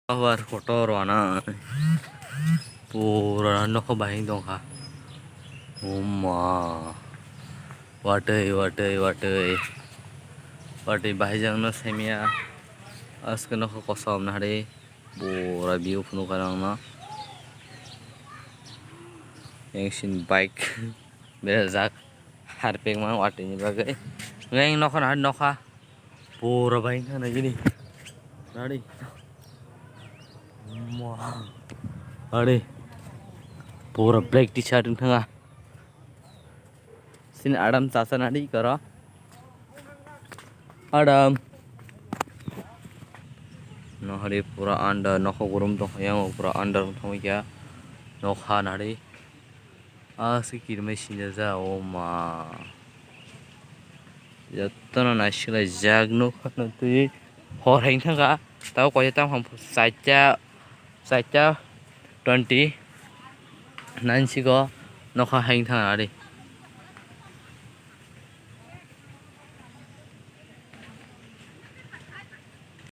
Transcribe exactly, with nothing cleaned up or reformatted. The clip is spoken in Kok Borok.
Abar photo rwana pura nokho bahing tongkha. Oma. Watwi, watwi, watwi. Watwi bahijak no semia. Aske nokho kosom nahari. Pura view phunukha nangno. Yang sin bike berajak. Harpek mang watwi ni bagwi. Yang nokha nahari nokha. Pura bai na nagini. Nari. Mo. Are. Pura black t-shirt wngthanga. Sini Adam chacha nari koro. Adam. Nohari pura under nokho gurum tong yang pura under wngthangwi kya. Nokha nari. Ah, se kirmai sinjajak, o ma. Jotono naisiklaijak, nukha twi hor hai thangkha. Tabo koisa tamo chaita, chaita twenty nine sigo nokha hai thangna ari.